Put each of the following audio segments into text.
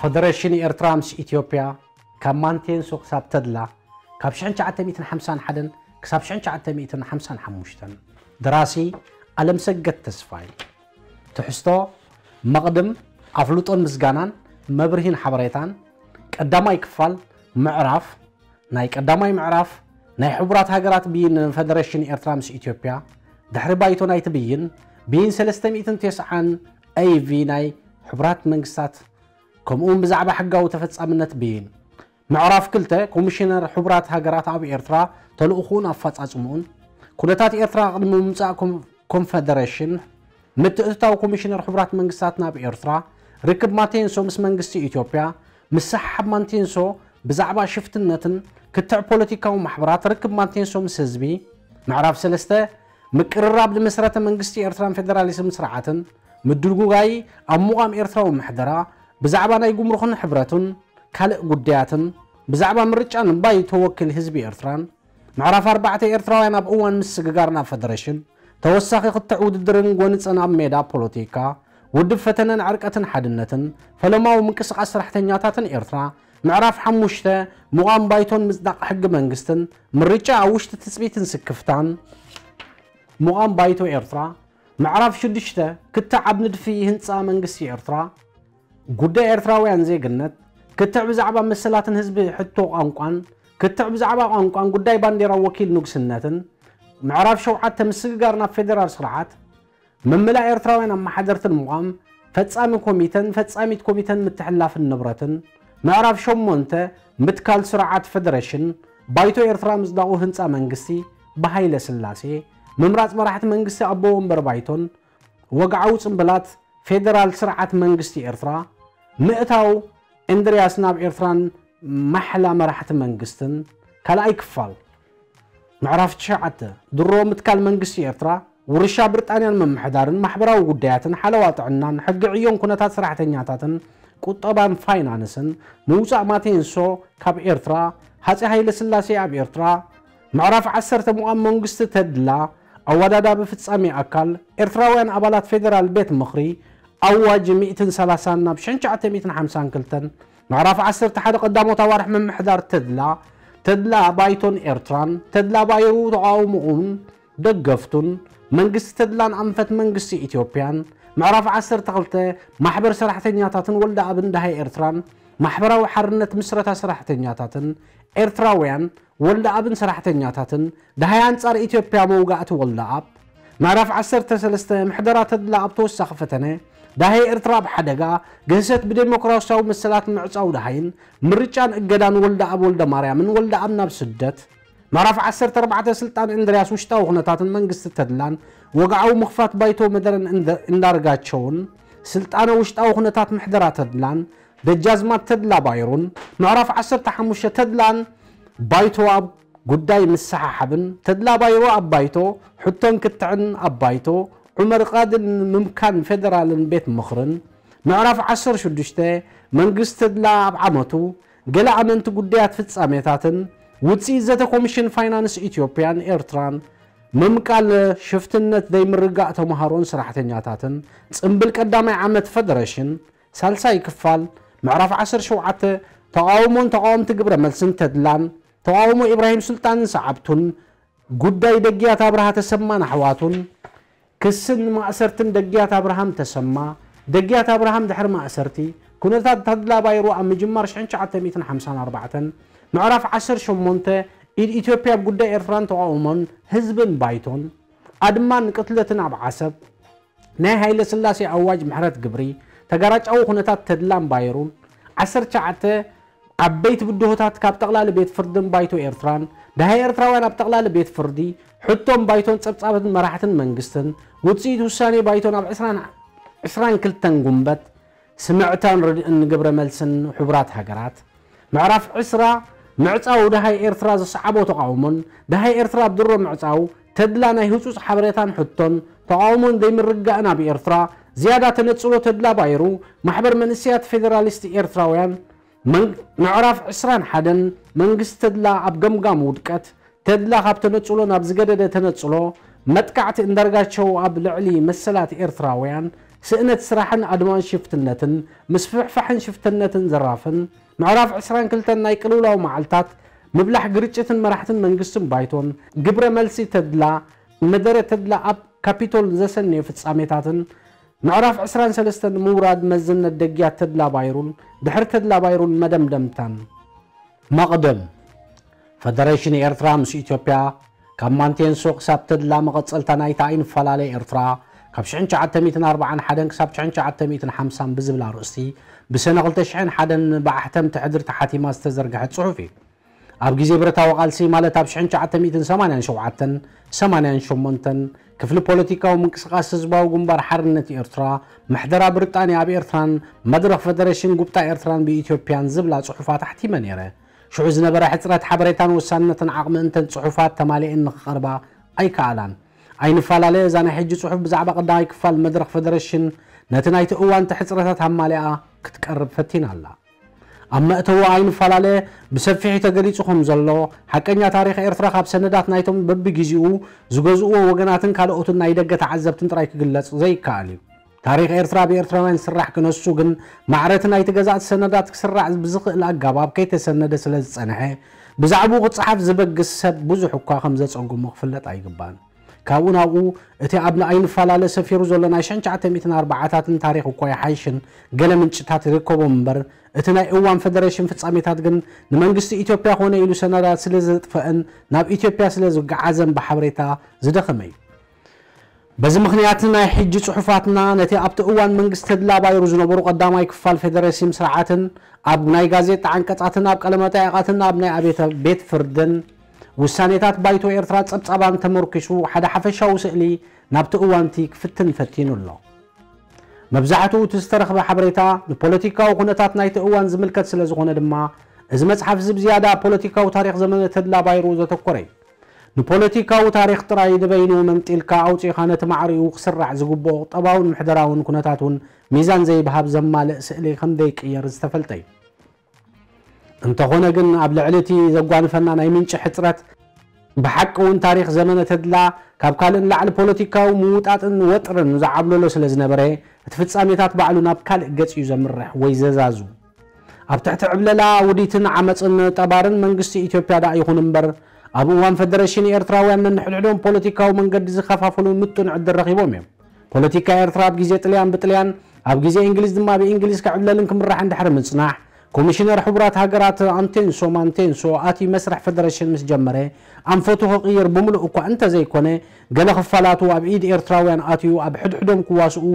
ፈደረሽን ኤርትራ ምስ ኢትዮጵያ፣ ካብ ማንቴንሶ ክሳብ ተድላ፣ ካብ ሽሕን ትሽዓተ ሚእትን ሓምሳን ሓደን ክሳብ ሽሕን ትሽዓተ ሚእትን ሓምሳን ሓሙሽተን። ደራሲ ኣለምሰገድ ተስፋይ። ትሕዝቶ፣ መቕድም፣ ኣፍልጦን ምስጋናን፣ መብርሂን ሓበሬታን። ቀዳማይ ክፋል፣ ምዕራፍ፣ ናይ ቀዳማይ ምዕራፍ ናይ ሕቡራት ሃገራት ብይን ፈደረሽን ኤርትራ ምስ ኢትዮጵያ፣ ድሕሪ ባይቶ ናይቲ ብይን፣ ብይን ሰለስተ ሚእትን ተስዓን ኤ ቪ ናይ ሕቡራት መንግስታት፣ ከምኡውን ብዛዕባ ሕጋዊ ተፈጻምነት ብይን። ምዕራፍ ክልተ፣ ኮሚሽነር ሕቡራት ሃገራት ኣብ ኤርትራ ተልእኹኡን ኣፈጻጽምኡን። ኩነታት ኤርትራ ቅድሚ ምምጻእ ኮም-፣ ኮንፈደረሽን፣ ምትእትታው ኮሚሽነር ሕቡራት መንግስታት ናብ ኤርትራ፣ ርክብ ማቴንሶ ምስ መንግስቲ ኢትዮጵያ፣ ምስሕሓብ ማንቴንሶ ብዛዕባ ሽፍትነትን ክትዕ ፖለቲካዊ ማሕበራት፣ ርክብ ማንቴንሶ ምስ ህዝቢ። ምዕራፍ ሰለስተ፣ ምቅርራብ ዝመስረተ መንግስቲ ኤርትራን ፌደራሊዝም ስርዓትን፣ ምድንጉጋይ ኣብ ምቋም ኤርትራዊ ምሕደራ፣ ብዛዕባ ናይ ጉምሩኽን ሕብረቱን ካልእ ጉዳያትን፣ ብዛዕባ ምርጫን ባይቶ ወኪል ህዝቢ ኤርትራን። ምዕራፍ ኣርባዕተ፣ ኤርትራውያን ኣብ እዋን ምስግጋር ናብ ፈደረሽን፣ ተወሳኺ ክትዕ ውድድርን ጎንጽን ኣብ ሜዳ ፖለቲካ፣ ውድብ ፈተነን ዕርቀትን ሓድነትን፣ ፈለማዊ ምንቅስቓስ ሰራሕተኛታትን ኤርትራ። ምዕራፍ ሓሙሽተ፣ ምቋም ባይቶን ምጽዳቕ ሕጊ መንግስትን፣ ምርጫ ኣብ ውሽጢ ትጽቢትን ስክፍታን። ምቋም ባይቶ ኤርትራ። ምዕራፍ ሽዱሽተ፣ ክትዕ ኣብ ንድፊ ህንጻ መንግስቲ ኤርትራ። ጉዳይ ኤርትራውያን ዜግነት፣ ክትዕ ብዛዕባ መሰላትን ህዝቢ ሕቶ ቋንቋን፣ ክትዕ ብዛዕባ ቋንቋን ጉዳይ ባንዴራ ወኪል ንጉስነትን። ምዕራፍ ሸውዓተ፣ ምስግጋር ናብ ፌደራል ስርዓት። ምምላእ ኤርትራውያን ኣመሓደርትን ምቋም ፈጻሚ ኮሚተን ፈጻሚት ኮሚተን ምትሕልላፍን ንብረትን። ምዕራፍ ሸሞንተ፣ ምትካል ስርዓት ፈደረሽን። ባይቶ ኤርትራ ምጽዳቑ ህንጻ መንግስቲ ብሃይለ ስላሴ። ምምራጽ መራሕቲ መንግስቲ ኣቦ ወንበር ባይቶን ወግዓዊ ጽምብላት ፌደራል ስርዓት መንግስቲ ኤርትራ። ምእታው እንድርያስ ናብ ኤርትራን ማሕላ መራሕቲ መንግስትን። ካልኣይ ክፋል። ምዕራፍ ትሽዓተ፣ ድሮ ምትካል መንግስቲ ኤርትራ፣ ውርሻ ብሪጣንያን ምምሕዳርን ማሕበራዊ ጉዳያትን ሓለዋ ጥዕናን ሕጊ ዕዮን ኩነታት ሰራሕተኛታትን ቁጠባን ፋይናንስን፣ ምውጻእ ማቴንሶ ካብ ኤርትራ፣ ሃጺ ሃይለ ስላሴ ኣብ ኤርትራ። ምዕራፍ ዓሰርተ፣ ምቋም መንግስቲ ተድላ፣ ኣወዳዳቢ ፍጻሜ ኣካል፣ ኤርትራውያን ኣባላት ፌደራል ቤት ምኽሪ፣ ኣዋጅ ሚእትን ሰላሳን ናብ ሽሕን ትሽዓተ ሚእትን ሓምሳን ክልተን። ምዕራፍ ዓሰርተ ሓደ፣ ቀዳሞት ኣዋርሕ ምምሕዳር ተድላ፣ ተድላ ባይቶን ኤርትራን፣ ተድላ ባይሩ ተቓውሞኡን ደገፍቱን፣ መንግስቲ ተድላን ኣንፈት መንግስቲ ኢትዮጵያን። ምዕራፍ ዓሰርተ ክልተ፣ ማሕበር ሰራሕተኛታትን ወልደኣብን ደሃይ ኤርትራን፣ ማሕበራዊ ሓርነት ምስረታ ሰራሕተኛታትን ኤርትራውያን ወልደኣብን ሰራሕተኛታትን፣ ደሃይ ኣንጻር ኢትዮጵያ መውጋእቲ ወልደኣብ። ምዕራፍ ዓሰርተ ሰለስተ፣ ምሕደራ ተድላ ኣብ ተወሳኺ ፈተነ፣ ደሃይ ኤርትራ ኣብ ሓደጋ፣ ግህሰት ብዴሞክራሲያዊ መሰላት ምዕጻው ደሃይን ምርጫን እገዳን ወልደኣብ ወልደማርያምን ወልደኣብ ናብ ስደት። ምዕራፍ ዓሰርተ ኣርባዕተ፣ ስልጣን እንድርያስ ውሽጣዊ ኩነታትን መንግስቲ ተድላን፣ ወግዓዊ ምኽፋት ባይቶ መደረን እንደ-፣ እንዳርጋቸውን፣ ስልጣነ ውሽጣዊ ኩነታት ምሕደራ ተድላን ደጃዝማት ተድላ ባይሩን። ምዕራፍ ዓሰርተ ሓሙሽተ፣ ተድላን ባይቶ ኣብ ጉዳይ ምስሓሓብን፣ ተድላ ባይሩ ኣብ ባይቶ ሕቶን ክትዕን ኣብ ባይቶ ዑመር ቃድን ምምካን ፌደራልን ቤት ምኽርን። ምዕራፍ ዓሰርተ ሽዱሽተ፣ መንግስቲ ተድላ ኣብ ዓመቱ ገለ ኣመንቲ ጉዳያት ፍጻሜታትን ውጽኢት ዘተ ኮሚሽን ፋይናንስ ኢትዮጵያን ኤርትራን፣ ምምቃል ሽፍትነት ዘይምርጋእ ተምሃሮን ሰራሕተኛታትን፣ ጽምብል ቀዳማይ ዓመት ፈደረሽን፣ ሳልሳይ ክፋል፣ ምዕራፍ ዓሰርተ ሸውዓተ፣ ተቓውሞን ተቓወምቲ ግብረ መልስን ተድላን፣ ተቓውሞ ኢብራሂም ሱልጣንን ሰዓብቱን፣ ጉዳይ ደግያት ኣብርሃ ተሰማን ኣሕዋቱን፣ ክስን ማእሰርትን ደግያት ኣብርሃም ተሰማ፣ ደግያት ኣብርሃም ድሕሪ ማእሰርቲ፣ ኩነታት ተድላ ባይሩ ኣብ ምጅማር ሽሕን ትሽዓተ ሚእትን ሓምሳን ኣርባዕተን። ምዕራፍ ዓሰርተ ሸሞንተ፣ ኢድ ኢትዮጵያ ኣብ ጉዳይ ኤርትራን ተቓውሞን ህዝብን ባይቶን፣ ኣድማን ቅትለትን ኣብ ዓሰብ፣ ናይ ሃይለ ስላሴ ኣዋጅ ምሕረት ግብሪ፣ ተጋራጫዊ ኩነታት ተድላን ባይሩን። ዓሰርተ ትሽዓተ፣ ዓበይቲ ብድሆታት ካብ ጠቕላሊ ቤት ፍርድን ባይቶ ኤርትራን፣ ደሃይ ኤርትራውያን ኣብ ጠቕላሊ ቤት ፍርዲ፣ ሕቶን ባይቶን ጸብጻብን መራሕትን መንግስትን፣ ውጽኢት ውሳኔ ባይቶን ኣብ ዕስራን፣ ዕስራን ክልተን ጉንበት፣ ስምዕታን ርድእን ግብረ መልስን ሕቡራት ሃገራት። ምዕራፍ ዕስራ፣ ምዕጻው ደሃይ ኤርትራ ዘስዓቦ ተቓውሞን፣ ደሃይ ኤርትራ ኣብ ድሮ ምዕጻው ተድላ ናይ ህጹጽ ሓበሬታን ሕቶን ተቓውሞን ዘይምርጋእን ኣብ ኤርትራ ዝያዳ ተነጽሎ ተድላ ባይሩ፣ ማሕበር መንእሰያት ፌደራሊስት ኤርትራውያን። መን-፣ ምዕራፍ ዕስራን ሓደን፣ መንግስቲ ተድላ ኣብ ገምጋም ውድቀት፣ ተድላ ካብ ተነጽሎ ናብ ዝገደደ ተነጽሎ፣ መጥቃዕቲ እንዳርጋቸው ኣብ ልዕሊ መሰላት ኤርትራውያን፣ ስእነት ስራሕን ኣድማን ሽፍትነትን፣ ምስፍሕፋሕን ሽፍትነትን ዘራፍን፣ ምዕራፍ ዕስራን ክልተን ናይ ቅልውላው መዓልታት፣ ምብላሕ ግርጭትን መራሕትን መንግስትን ባይቶን፣ ግብረ መልሲ ተድላ፣ መደረ ተድላ ኣብ ካፒቶል ዘሰነዩ ፍጻሜታትን፣ ምዕራፍ ዕስራን ሰለስተን ምውራድ መዝነት ደግያት ተድላ ባይሩን ድሕሪ ተድላ ባይሩን መደምደምታን። መቕድም። ፈደሬሽን ኤርትራ ምስ ኢትዮጵያ ካብ ማንቴንሶ ክሳብ ተድላ መቐጸልታ ናይታ ኣይንፈላለ ኤርትራ ካብ ሽሕን ትሽዓተ ሚእትን ኣርባዓን ሓደን ክሳብ ሽሕን ትሽዓተ ሚእትን ሓምሳን ብዝብል ኣርእስቲ ብሰነ ክልተ ሽሕን ሓደን ብኣሕተምቲ ሕድሪ ተሓቲማ ዝተዘርግሐት ጽሑፍ እዩ። ኣብ ግዜ ብረታዊ ቃልሲ ማለት ኣብ ሽሕን ትሽዓተ ሚእትን ሰማንያን ሸውዓተን ሰማንያን ሸሞንተን ክፍሊ ፖለቲካዊ ምንቅስቃስ ህዝባዊ ግንባር ሓርነት ኤርትራ፣ ምሕደራ ብሪጣንያ ኣብ ኤርትራን መድረኽ ፈደሬሽን ጉብጣ ኤርትራን ብኢትዮጵያን ዝብላ ጽሑፋት ኣሕቲመ ነይረ። ሽዑ ዝነበረ ሕጽረት ሓበሬታን ወሳንነትን ዓቕሚ እንተን ጽሑፋት ተማሊኤን ንኽቐርባ ኣይከኣላን። ኣይንፈላለ፣ እዛ ናይ ሕጂ ጽሑፍ ብዛዕባ ቀዳማይ ክፋል መድረኽ ፈደሬሽን ነቲ ናይቲ እዋንቲ ሕጽረታት ኣማሊኣ ክትቀርብ ፈቲና ኣላ። ኣብ መእተዊ ኣይንፈላለ ብሰፊሑ ተገሊጹ ከም ዘሎ፣ ሓቀኛ ታሪኽ ኤርትራ ካብ ሰነዳት ናይቶም በብግዜኡ ዝገዝእዎ ወገናትን ካልኦትን ናይ ደገ ተዓዘብትን ጥራይ ክግለጽ ዘይከኣል እዩ። ታሪኽ ኤርትራ ብኤርትራውያን ዝስራሕ ክነሱ ግን፣ ማዕረቲ ናይቲ ገዛእቲ ሰነዳት ክስራዕ ብዝኽእል ኣገባብ ከይተሰነደ ስለ ዝጸንሐ፣ ብዛዕባኡ ክጸሓፍ ዝበግስ ሰብ ብዙሕ እኳ ከም ዘጸግሞ ክፍለጥ ኣይግባን። ካብኡ ናብኡ፣ እቲ ኣብ ኣይንፈላለ ሰፊሩ ዘሎ ናይ ሽሕን ትሽዓተ ሚእትን ኣርባዓታትን ታሪኽ እኳ ይሓይሽን፣ ገለ ምንጭታት ይርከቦም እምበር፣ እቲ ናይ እዋን ፈደሬሽን ፍጻሜታት ግን ንመንግስቲ ኢትዮጵያ ኮነ ኢሉ ሰነዳት ስለ ዘጥፈአን ናብ ኢትዮጵያ ስለ ዝገዓዘን ብሓበሬታ ዝደኸመ እዩ። በዚ ምኽንያት ናይ ሕጂ ጽሑፋትና ነቲ ኣብቲ እዋን መንግስቲ ተድላ ባይሩ ዝነበሩ ቀዳማይ ክፋል ፈደሬሽን ስርዓትን ኣብ ናይ ጋዜጣ ዓንቀጻትን ኣብ ቀለመጠይቓትን ኣብ ናይ ኣብየተ ቤት ፍርድን ውሳኔታት ባይቶ ኤርትራ ጸብጻባን ተመርኪሱ ሓደ ሓፈሻዊ ስእሊ ናብቲ እዋንቲ ክፍትን ፈቲኑ ኣሎ። መብዛሕትኡ እቲ ዝተረኽበ ሓበሬታ ንፖለቲካዊ ኩነታት ናይቲ እዋን ዝምልከት ስለ ዝኾነ ድማ፣ እዚ መጽሓፍ እዚ ብዝያዳ ኣብ ፖለቲካዊ ታሪኽ ዘመነ ተድላ ባይሩ ዘተኮረ እዩ። ንፖለቲካዊ ታሪኽ ጥራይ ንበይኑ መንጢልካ ኣውጺእኻ ነቲ ማዕሪኡ ክስራዕ ዝግብኦ ቁጠባውን ምሕደራውን ኩነታት እውን ሚዛን ዘይብሃብ ዘማልእ ስእሊ ከም ዘይቅየር ዝተፈልጠ እዩ። እንተኾነ ግን ኣብ ልዕሊ እቲ ዘጓንፈና ናይ ምንጪ ሕጽረት፣ ብሓቂ እውን ታሪኽ ዘመነ ተድላ ካብ ካልእ ንላዕሊ ፖለቲካዊ ምውጣጥን ወጥርን ዝዓብለሎ ስለ ዝነበረ፣ እቲ ፍጻሜታት ባዕሉ ናብ ካልእ ገጽ እዩ ዘምርሕ ወይ ዘዛዙ። ኣብ ትሕቲ ዕብለላ፣ ውዲትን ዓመጽን ጠባርን መንግስቲ ኢትዮጵያ ደኣ ይኹን እምበር፣ ኣብ እዋን ፈደረሽን ኤርትራውያን ነንሕድሕዶም ፖለቲካዊ መንገዲ ዝኸፋፍሉ ምጡን ዕድል ረኺቦም እዮም። ፖለቲካ ኤርትራ ኣብ ግዜ ጥልያን ብጥልያን፣ ኣብ ግዜ እንግሊዝ ድማ ብእንግሊዝ ክዕብለልን ክምራሕን ድሕሪ ምጽናሕ፣ ኮሚሽነር ሕቡራት ሃገራት ኣንቴንሶ ማንቴንሶ ኣትዩ መስርሕ ፈደረሽን ምስ ጀመረ፣ ኣንፈቱ ክቕይር ብምሉእ እኳ እንተዘይኮነ፣ ገለ ክፋላቱ ኣብ ኢድ ኤርትራውያን ኣትዩ ኣብ ሕድሕዶም ክዋስኡ፣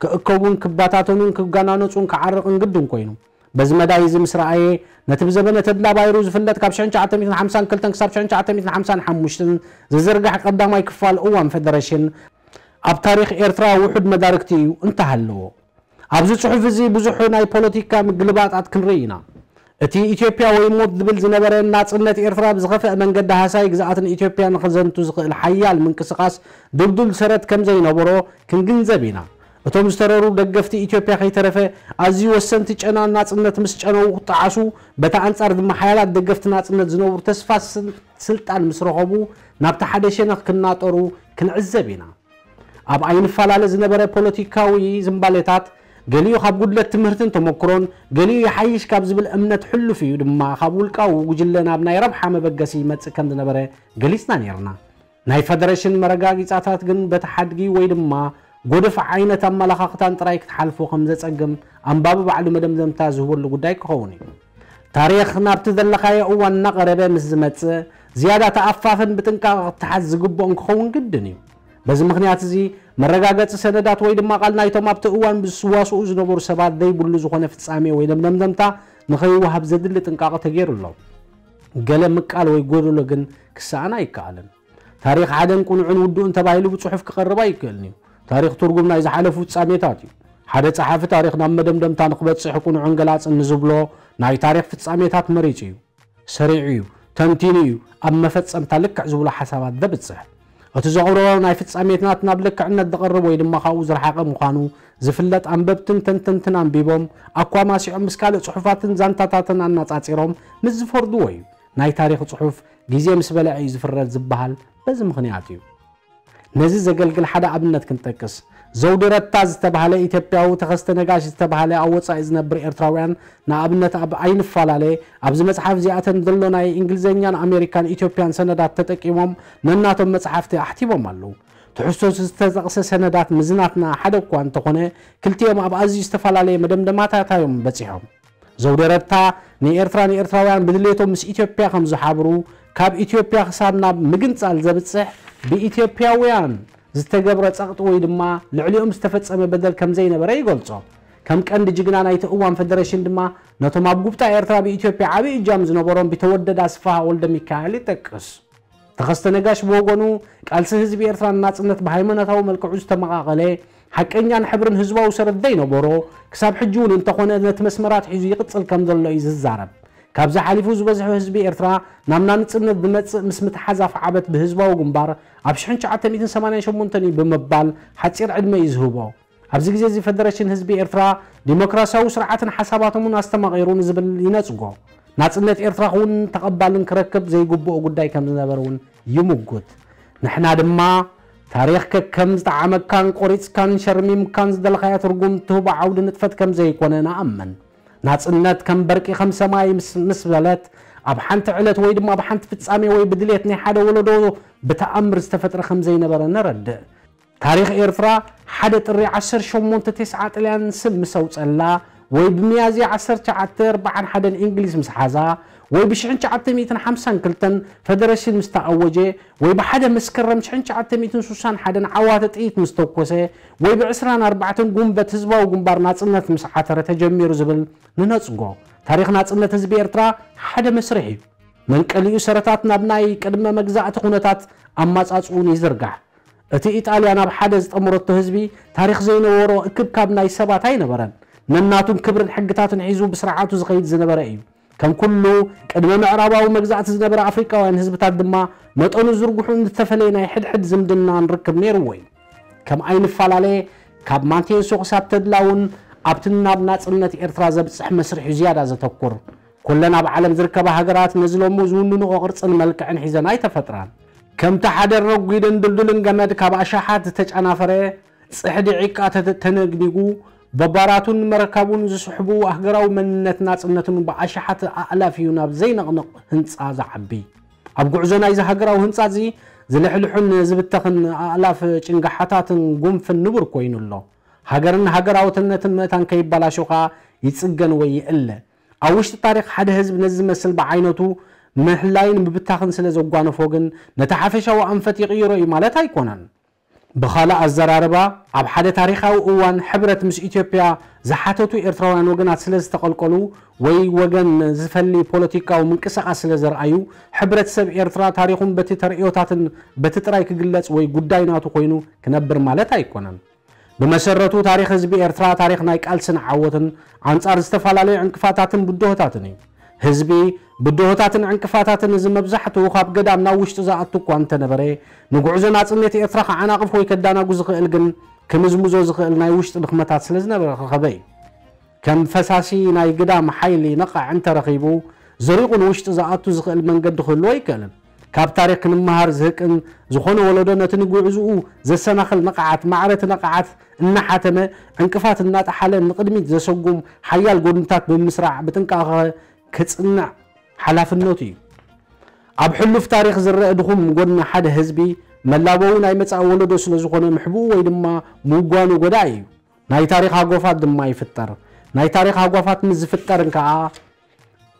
ክእከቡን ክበታተኑን ክገናነጹን ክዓርቕን ግድን ኮይኑ። በዚ መዳይ እዚ ምስ ረኣየ፣ ነቲ ብዘበነ ተድላ ባይሩ ዝፍለጥ ካብ ሽሕን ትሽዓተ ሚእትን ሓምሳን ክልተን ክሳብ ሽሕን ትሽዓተ ሚእትን ሓምሳን ሓሙሽተን ዝዝርጋሕ ቀዳማይ ክፋል እዋን ፈደረሽን ኣብ ታሪኽ ኤርትራ ውሑድ መዳርግቲ እዩ እንተሃለዎ። ኣብዚ ጽሑፍ እዚ ብዙሕ ናይ ፖለቲካ ምግልባጣት ክንርኢ ኢና። እቲ ኢትዮጵያ ወይ ሞት ዝብል ዝነበረ ናጽነት ኤርትራ ብዝኸፍአ መንገዲ ሃሳይ ግዝኣትን ኢትዮጵያ ንኽዘንቱ ዝኽእል ሓያል ምንቅስቓስ ድልዱል ሰረት ከም ዘይነበሮ ክንግንዘብ ኢና። እቶም ዝተረሩ ደገፍቲ ኢትዮጵያ ከይተረፈ ኣዝዩ ወሰንቲ ጨና ናጽነት ምስ ጨነዉ ክጠዓሱ፣ በቲ ኣንጻር ድማ ሓያላት ደገፍቲ ናጽነት ዝነብሩ ተስፋ ስል-፣ ስልጣን ምስ ረኸቡ ናብቲ ሓደ ሸነኽ ክናጠሩ ክንዕዘብ ኢና። ኣብ ኣይንፈላለ ዝነበረ ፖለቲካዊ ዝንባሌታት፣ ገሊኡ ካብ ጉድለት ትምህርትን ተመክሮን፣ ገሊኡ ይሓይሽ ካብ ዝብል እምነት ሕሉፍ እዩ ድማ ካብ ውልቃዊ ጉጅለ ናብ ናይ ረብሓ መበገሲ ይመጽእ ከም ዝነበረ ገሊጽና ነይርና። ናይ ፈደረሽን መረጋጊጻታት ግን በቲ ሓድጊ ወይ ድማ ጎደፍ ዓይነት ኣመለኻኽታን ጥራይ ክትሓልፎ ከም ዘጸግም ኣንባቢ ባዕሉ መደምደምታ ዝህበሉ ጉዳይ ክኸውን እዩ። ታሪኽ ናብቲ ዘለኻዮ እዋን እናቐረበ ምስ ዝመጽእ፣ ዝያዳ ተኣፋፍን ብጥንቃቐ ክትሓዝ ዝግብኦን ክኸውን ግድን እዩ። በዚ ምኽንያት እዚ፣ መረጋገጺ ሰነዳት ወይ ድማ ቃል ናይቶም ኣብቲ እዋን ዝዋስኡ ዝነበሩ ሰባት ዘይብሉ ዝኾነ ፍጻሜ ወይ መደምደምታ ንኸይወሃብ ዘድሊ ጥንቃቐ ተገይሩ ኣሎ። ገለ ምቃል ወይ ጎደሎ ግን ክሰኣን ኣይከኣልን። ታሪኽ ሓደን ቅኑዕን ውዱእን ተባሂሉ ብጽሑፍ ክቐርብ ኣይክእልን እዩ። ታሪኽ ትርጉም ናይ ዝሓለፉ ፍጻሜታት እዩ። ሓደ ጸሓፊ ታሪኽ ናብ መደምደምታ ንክበጽሕ ቅኑዕን ገላጽን ንዝብሎ ናይ ታሪኽ ፍጻሜታት መሪጹ እዩ። ሰሪዑ እዩ። ተንቲኑ እዩ ኣብ መፈጸምታ ልክዕ ዝብሎ ሓሳባት ዘብጽሕ። እቲ ዘቕርቦ ናይ ፍጻሜታት ናብ ልክዕነት ዝቐርብ ወይ ድማ ካብኡ ዝረሓቐ ምዃኑ ዝፍለጥ ኣንበብትን ተንተንትን ኣንቢቦም ኣኳማሲዖም ምስ ካልእ ጽሑፋትን ዛንታታትን ኣነጻጺሮም ምስ ዝፈርድዎ እዩ። ናይ ታሪኽ ጽሑፍ ግዜ ምስ በልዐ እዩ ዝፍረድ ዝበሃል በዚ ምኽንያት እዩ። ነዚ ዘገልግል ሓደ ኣብነት ክንጠቅስ፣ ዘውዲ ረታ ዝተባህለ ኢትዮጵያዊ፣ ተኸስተ ነጋሽ ዝተባህለ ኣብ ወጻኢ ዝነብር ኤርትራውያን፣ ንኣብነት ኣብ ኣይንፈላለ፣ ኣብዚ መጽሓፍ እዚኣተን ዘሎ ናይ እንግሊዝኛን ኣሜሪካን ኢትዮጵያን ሰነዳት ተጠቂሞም ነናቶም መጽሓፍቲ ኣሕቲሞም ኣለዉ። ትሕዝቶ ዝተጠቕሰ ሰነዳት ምዝናትና ሓደ እኳ እንተኾነ፣ ክልቲኦም ኣብ ኣዝዩ ዝተፈላለየ መደምደማታት እዮም በጺሖም። ዘውዲ ረታ ንኤርትራን ኤርትራውያን ብድሌቶም ምስ ኢትዮጵያ ከም ዝሓብሩ፣ ካብ ኢትዮጵያ ክሳብ ናብ ምግንጻል ዘብጽሕ ብኢትዮጵያውያን ዝተገብረ ጸቕጢ ወይ ድማ ልዕሊኦም ዝተፈጸመ በደል ከም ዘይነበረ ይገልጾ። ከም ቀንዲ ጅግና ናይቲ እዋን ፈደረሽን ድማ ነቶም ኣብ ጉብጣ ኤርትራ ብኢትዮጵያ ዓቢ እጃም ዝነበሮም ቢተወደድ ኣስፍሃ ወልደሚካኤል ይጠቅስ። ተኸስተ ነጋሽ ብወገኑ፣ ቃልሲ ህዝቢ ኤርትራ ንናጽነት ብሃይማኖታዊ መልክዑ ዝተመቓቐለ፣ ሓቀኛን ሕብርን ህዝባዊ ሰረት ዘይነበሮ፣ ክሳብ ሕጂ እውን እንተኾነ ነቲ መስመራት ሒዙ ይቕጽል ከም ዘሎ እዩ ዝዛረብ። ካብዚ ሓሊፉ ዝበዝሑ ህዝቢ ኤርትራ ናብ ናጽነት ዝመጽእ ምስ ምትሓዝ ኣፍዓበት ብህዝባዊ ግንባር ኣብ ሽሕን ትሽዓተ ሚእትን ሰማንያን ሸሞንተን እዩ ብምባል ሓጺር ዕድመ እዩ ዝህቦ። ኣብዚ ግዜ እዚ ፈደረሽን ህዝቢ ኤርትራ ዲሞክራሲያዊ ስርዓትን ሓሳባቶምን ኣስተማቒሩ ንዝብል ይነጽጎ። ናጽነት ኤርትራ ክውን ተቐባልን ክረክብ ዘይግብኦ ጉዳይ ከም ዝነበረ እውን ይምጉት። ንሕና ድማ ታሪኽ ከከም ዝጠዓመካን ቆሪጽካን ሸርሚምካን ዝደለኻዮ ትርጉም ትህቦ ዓውዲ ንጥፈት ከም ዘይኮነ ንኣምን። ናጽነት ከም በርቂ ከም ሰማይ ምስ ምስ በለት ኣብ ሓንቲ ዕለት ወይ ድማ ኣብ ሓንቲ ፍጻሜ ወይ ብድሌት ናይ ሓደ ወለዶ ብተኣምር ዝተፈጥረ ከም ዘይነበረ ነረድእ። ታሪኽ ኤርትራ ሓደ ጥሪ ዓሰርተ ሸሞንተ ተስዓ ጥልያን ስም ምስ ኣውጸላ፣ ወይ ብሚያዝያ ዓሰርተ ትሽዓተ ኣርብዓን ሓደን እንግሊዝ ምስ ሓዛ፣ ወይ ብሽሕን ትሽዓተ ሚእትን ሓምሳን ክልተን ፈደረሽን ምስ ተኣወጀ፣ ወይ ብሓደ መስከረም ሽሕን ትሽዓተ ሚእትን ሱሳን ሓደን ዓዋተ ጥይት ምስ ተኮሰ፣ ወይ ብዕስራን ኣርባዕተን ጉንበት ህዝባዊ ግንባር ናጽነት ምስ ዓተረ ተጀሚሩ ዝብል ንነጽጎ። ታሪኽ ናጽነት ህዝቢ ኤርትራ ሓደ መስርሕ እዩ። መንቀሊኡ ሰረታት ናብ ናይ ቅድመ መግዛእቲ ኩነታት ኣማጻጽኡን ይዝርጋሕ። እቲ ኢጣልያ ናብ ሓደ ዝጠመረቶ ህዝቢ ታሪኽ ዘይነበሮ እክብካብ ናይ ሰባት ኣይነበረን። ነናቱን ክብርን ሕግታትን ሒዙ ብስርዓቱ ዝኸይድ ዝነበረ እዩ። ከም ኩሉ ቅድመ ምዕራባዊ መግዛእቲ ዝነበረ ኣፍሪቃውያን ህዝብታት ድማ መጠኑ ዝርግሑ ዝተፈለየ ናይ ሕድሕድ ዝምድና ንርክብ ነይርዎ እዩ። ከም ኣይንፈላለየ ካብ ማንቴንሶ ክሳብ ተድላ እውን ኣብቲ ናብ ናጽነት ኤርትራ ዘብጽሕ መስርሕ እዩ ዝያዳ ዘተኩር። ኩለን ኣብ ዓለም ዝርከባ ሃገራት ነዚ ሎሚ ዝውንንኦ ቅርጽን መልክዕን ሒዘን ኣይተፈጥራን። ከምቲ ሓደ ረጒድን ድልዱልን ገመድ ካብ ኣሽሓት ዝተጨናፈረ ጽሕዲ ዒቃ ተተ- ተነግኒጉ፣ በባራቱን መረካቡን ዝስሕቡ ሃገራዊ መንነት ናጽነትን ብኣሽሓት ኣእላፍ እዩ ናብ ዘይነቕንቕ ህንጻ ዝዓቢ። ኣብ ጉዕዞ ናይዚ ሃገራዊ ህንጻ እዚ ዝልሕልሑን ዝብተኽን ኣእላፍ ጭንጋሓታትን ጉንፍን ንቡር ኮይኑ ኣሎ። ሃገርን ሃገራውትነትን ምእታን ከይበላሾ ከኣ ይጽገን ወይ ይእለ። ኣብ ውሽጢ ታሪኽ ሓደ ህዝቢ ነዚ ዝመስል ብዓይነቱ ምሕላይን ምብታኽን ስለ ዘጓነፎ ግን ነቲ ሓፈሻዊ ኣንፈት ይቕይሮ እዩ ማለት ኣይኮነን። ብኻልእ ኣዘራርባ፣ ኣብ ሓደ ታሪኻዊ እዋን ሕብረት ምስ ኢትዮጵያ ዝሓተቱ ኤርትራውያን ወገናት ስለ ዝተቐልቀሉ ወይ ወገን ዝፈሊ ፖለቲካዊ ምንቅስቓስ ስለ ዘርኣዩ፣ ሕብረተሰብ ኤርትራ ታሪኹም በቲ ተርእዮታትን በቲ ጥራይ ክግለጽ ወይ ጉዳይ ናቱ ኮይኑ ክነብር ማለት ኣይኮነን። ብመሰረቱ ታሪኽ ህዝቢ ኤርትራ ታሪኽ ናይ ቃልስን ዓወትን ኣንጻር ዝተፈላለዩ ዕንቅፋታትን ብድሆታትን እዩ። ህዝቢ ብድሆታትን ዕንቅፋታትን እዚ መብዛሕትኡ ካብ ገዳም ናብ ውሽጢ ዝኣቱ እኳ እንተነበረ፣ ንጉዕዞ ናጽነት ኤርትራ ከዓናቕፍ ወይ ከዳናጉ ዝኽእል ግን ክምዝምዞ ዝኽእል ናይ ውሽጢ ድኽመታት ስለ ዝነበረ ረኸበ እዩ። ከም ፈሳሲ ናይ ግዳም ሓይሊ ነቓዕ እንተረኺቡ፣ ዘሪቑ ንውሽጢ ዝኣቱ ዝኽእል መንገዲ ክህልዎ ኣይክእልን። ካብ ታሪኽ ክንመሃር ዝህቅን ዝኾነ ወለዶ ነቲ ንጉዕዝኡ ዘሰናኽል ነቓዓት፣ ማዕረ እቲ ነቓዓት እናሓተመ፣ ዕንቅፋት እናጠሓለ ንቕድሚት ዘሰጉም ሓያል ጎድንታት ብምስራዕ ብጥንቃቐ ክጽንዕ ሓላፍነቱ እዩ። ኣብ ሕሉፍ ታሪኽ ዝረአ ድኹም ጎድኒ ሓደ ህዝቢ መላበዊ ናይ መጻኢ ወለዶ ስለ ዝኾነ ምሕብኡ ወይ ድማ ምውጓኑ ጎዳኢ እዩ። ናይ ታሪኽ ሃጓፋት ድማ ይፍጠር። ናይ ታሪኽ ሃጓፋት ምስ ዝፍጠርን ከኣ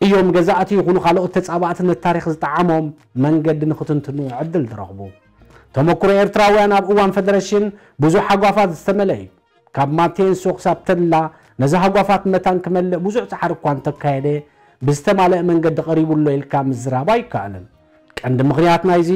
እዮም ገዛእቲ ይኹኑ ካልኦት ተጻባእቲ ነቲ ታሪኽ ዝጠዓሞም መንገዲ ንኽትንትኑ ዕድል ዝረኽቡ። ተመክሮ ኤርትራውያን ኣብ እዋን ፈደረሽን ብዙሕ ሃጓፋት ዝተመልአ እዩ። ካብ ማቴንሶ ክሳብ ተድላ ነዚ ሃጓፋት መታን ክመልእ ብዙሕ ጻዕሪ እኳ እንተካየደ፣ ብዝተማልአ መንገዲ ቀሪቡ ኣሎ ኢልካ ምዝራብ ኣይከኣልን። ቀንዲ ምኽንያት ናይዚ፣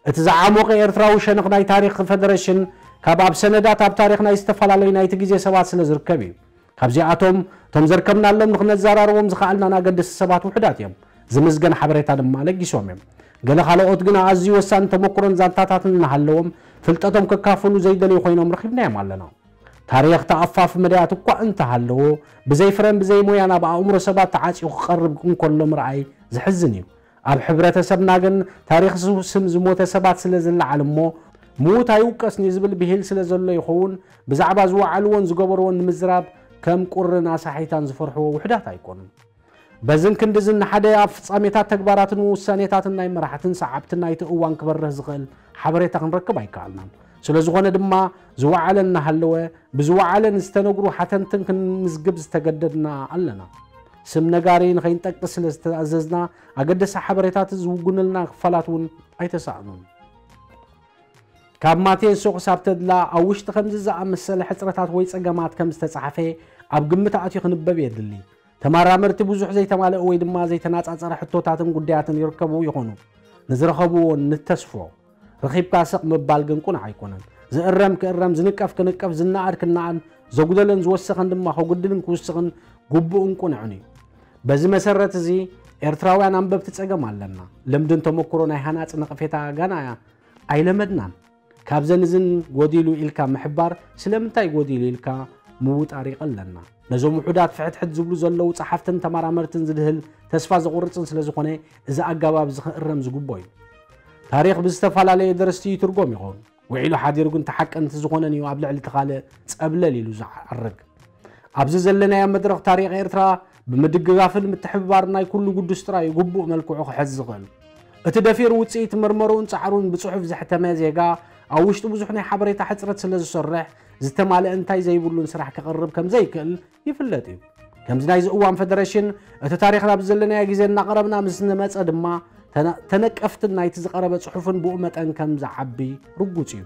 እቲ ዝዓሞቐ ኤርትራዊ ሸነኽ ናይ ታሪኽ ፈደረሽን ካብ ኣብ ሰነዳት ኣብ ታሪኽ ናይ ዝተፈላለዩ ናይቲ ግዜ ሰባት ስለ ዝርከብ እዩ። ካብዚኣቶም፣ እቶም ዘርከብናሎም ንኽነዘራርቦም ዝኸኣልናን ኣገደስቲ ሰባት ውሑዳት እዮም። ዝምዝገን ሓበሬታ ድማ ለጊሶም እዮም። ገለ ካልኦት ግና ኣዝዩ ወሳኒ ተመኩሮን ዛንታታትን እናሃለዎም፣ ፍልጠቶም ከካፍሉ ዘይደልዩ ኮይኖም ረኺብናዮም ኣለና። ታሪኽ ተኣፋፊ መዳያት እኳ እንተሃለዎ፣ ብዘይ ፍረን ብዘይ ሞያን ኣብ ኣእምሮ ሰባት ተዓጽዩ ክቐርብ እንከሎ ምርኣይ ዘሕዝን እዩ። ኣብ ሕብረተሰብና ግን ታሪኽ ዝ- ስም ዝሞተ ሰባት ስለ ዝለዓል እሞ፣ ምዉት ኣይውቀስን እዩ ዝብል ብሂል ስለ ዘሎ ይኸውን፣ ብዛዕባ ዝወዓልዎን ዝገበርዎን ንምዝራብ ከም ቁርን ኣሳሒታን ዝፈርሕዎ ውሑዳት ኣይኮኑን። በዝን ክንድዝን ንሓደ ኣብ ፍጻሜታት ተግባራትን ውሳኔታትን ናይ መራሕትን ሰዓብትን ናይቲ እዋን ክበርህ ዝኽእል ሓበሬታ ክንረክብ ኣይከኣልናን። ስለ ዝኾነ ድማ ዝወዓለ እናሃለወ ብዝወዓለ ንዝተነግሩ ሓተንትን ክንምዝግብ ዝተገደድና ኣለና። ስም ነጋሪ ንኸይንጠቅስ ስለ ዝተኣዘዝና ኣገደሲ ሓበሬታት ዝውጉንልና ክፋላት እውን ኣይተሳእኑን። ካብ ማቴንሶ ክሳብ ተድላ ኣብ ውሽጢ ከምዚ ዝኣመሰለ ሕጽረታት ወይ ጸገማት ከም ዝተጻሕፈ ኣብ ግምት ኣትዩ ክንበብ የድሊ። ተመራመርቲ ብዙሕ ዘይተማልአ ወይ ድማ ዘይተናጻጸረ ሕቶታትን ጉዳያትን ይርከቡ ይኾኑ። ንዝረኸብዎ ንተስፎ። ረኺብካ ስቕ ምባል ግን ቁኑዕ ኣይኮነን። ዝእረም ክእረም፣ ዝንቀፍ ክንቀፍ፣ ዝነኣድ ክነኣድ፣ ዘጉደለን ዝወሰኸን ድማ ከጉድልን ክውስኽን ግቡእን ቁኑዕን እዩ። በዚ መሰረት እዚ ኤርትራውያን ኣንበብቲ ጸገም ኣለና። ልምድን ተመክሮ ናይ ሃናጺ ነቐፌታ ጋና ኣይለመድናን። ካብዘን እዝን ጎዲሉ ኢልካ ምሕባር ስለምንታይ ጎዲሉ ኢልካ ምውጣር ይቐለና። ነዞም ውሑዳት ፍሕትሕት ዝብሉ ዘለዉ ጸሓፍትን ተመራመርትን ዝድህል ተስፋ ዘቑርጽን ስለ ዝኾነ እዚ ኣገባብ እዚ ክእረም ዝግቦ እዩ። ታሪኽ ብዝተፈላለየ ደረስቲ ይትርጎም ይኸውን። ውዒሉ ሓዲሩ ግን ተሓቀንቲ ዝኾነን እዩ ኣብ ልዕሊ እቲ ካልእ ጸብለል ኢሉ ዝዓርግ። ኣብዚ ዘለናዮ መድረኽ ታሪኽ ኤርትራ ብምድግጋፍን ምትሕብባር ናይ ኩሉ ግዱስ ጥራይ እዩ ግቡእ መልክዑ ክሕዝ ዝኽእል። እቲ ደፊሩ ውጽኢት መርመርኡን ጻዕሩን ብጽሑፍ ዘሕተመ ዜጋ ኣብ ውሽጡ ብዙሕ ናይ ሓበሬታ ሕጽረት ስለ ዝሰርሕ ዝተማልአ እንታይ ዘይብሉን ስራሕ ከቕርብ ከም ዘይክእል ይፍለጥ እዩ። ከምዚ ናይዚ እዋን ፈደረሽን እቲ ታሪኽ ናብ ዘለናዮ ግዜ እናቐረብና ምስ ንመጸ ድማ ተነ- ተነቀፍትን ናይቲ ዝቐረበ ጽሑፍን ብኡ መጠን ከም ዝዓቢ ርጉጽ እዩ።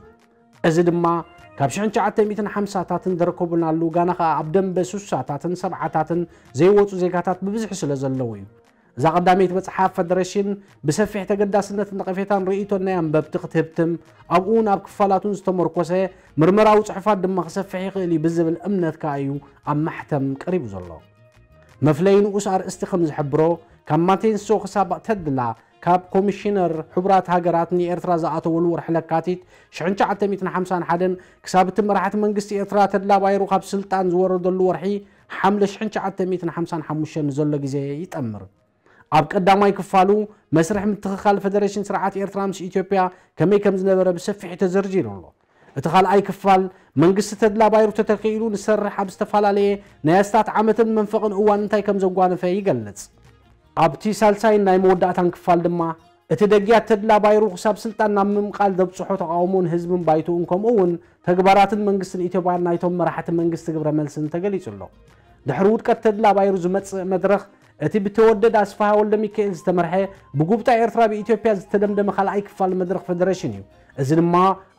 እዚ ድማ ካብ ሽሕን ትሽዓተ ሚእትን ሓምሳታትን ዘረከቡናሉ ጋና ኸኣ ኣብ ደንበ ሱሳታትን ሰብዓታትን ዘይወጹ ዜጋታት ብብዝሒ ስለ ዘለዉ እዩ። እዛ ቀዳመይቲ መጽሓፍ ፈደረሽን ብሰፊሕ ተገዳስነትን ነቐፌታን ርእይቶን ናይ ኣንበብቲ ክትህብትም ኣብኡ እውን ኣብ ክፋላቱን ዝተመርኮሰ ምርመራዊ ጽሑፋት ድማ ክሰፍሕ ይኽእል እዩ ብዝብል እምነት ከኣ እዩ ኣብ ማሕተም ቀሪቡ ዘሎ። መፍለዪ ንኡስ ኣርእስቲ ከም ዝሕብሮ ካብ ማቴንሶ ክሳብ ተድላ ካብ ኮሚሽነር ሕቡራት ሃገራት ንኤርትራ ዝኣተወሉ ወርሒ ለካቲት ሽሕን ትሽዓተ ሚእትን ሓምሳን ሓደን ክሳብ እቲ መራሕቲ መንግስቲ ኤርትራ ተድላ ባይሩ ካብ ስልጣን ዝወረደሉ ወርሒ ሓምለ ሽሕን ትሽዓተ ሚእትን ሓምሳን ሓሙሽተን ንዘሎ ግዜ ይጠምር። ኣብ ቀዳማይ ክፋሉ መስርሕ ምትኽኻል ፈደረሽን ስርዓት ኤርትራ ምስ ኢትዮጵያ ከመይ ከም ዝነበረ ብሰፊሑ ተዘርዚሩ ኣሎ። እቲ ካልኣይ ክፋል መንግስቲ ተድላ ባይሩ ተተኪኢሉ ንሰርሕ ኣብ ዝተፈላለየ ናይ ኣስታት ዓመትን መንፈቕን እዋን እንታይ ከም ዘጓነፈ ይገልጽ። ኣብቲ ሳልሳይን ናይ መወዳእታን ክፋል ድማ እቲ ደግያት ተድላ ባይሩ ክሳብ ስልጣን ናብ ምምቃል ዘብጽሖ ተቓውሞን ህዝብን ባይትኡን ከምኡ እውን ተግባራትን መንግስትን ኢትዮጵያን ናይቶም መራሕቲ መንግስቲ ግብረ መልስን ተገሊጹ ኣሎ። ድሕሪ ውድቀት ተድላ ባይሩ ዝመጽእ መድረኽ እቲ ብተወደድ ኣስፍሃ ወልደሚካኤል ዝተመርሐ ብጉብጣ ኤርትራ ብኢትዮጵያ ዝተደምደመ ካልኣይ ክፋል መድረኽ ፈደረሽን እዩ። እዚ ድማ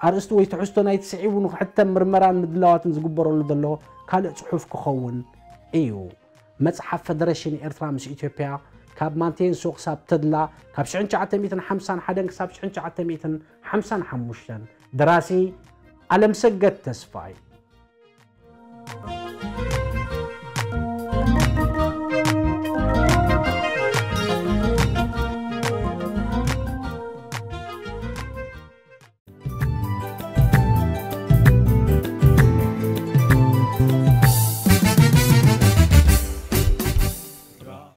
ኣርእስቲ ወይ ትሕዝቶ ናይቲ ስዒቡ ንክሕተም ምርመራን ምድላዋትን ዝግበረሉ ዘሎ ካልእ ጽሑፍ ክኸውን እዩ። መጽሓፍ ፈደረሽን ኤርትራ ምስ ኢትዮጵያ ካብ ማንቴንሶ ክሳብ ተድላ ካብ ሽሕን ትሽዓተ ሚእትን ሓምሳን ሓደን ክሳብ ሽሕን ትሽዓተ ሚእትን ሓምሳን ሓሙሽተን። ደራሲ ኣለምሰገድ ተስፋይ።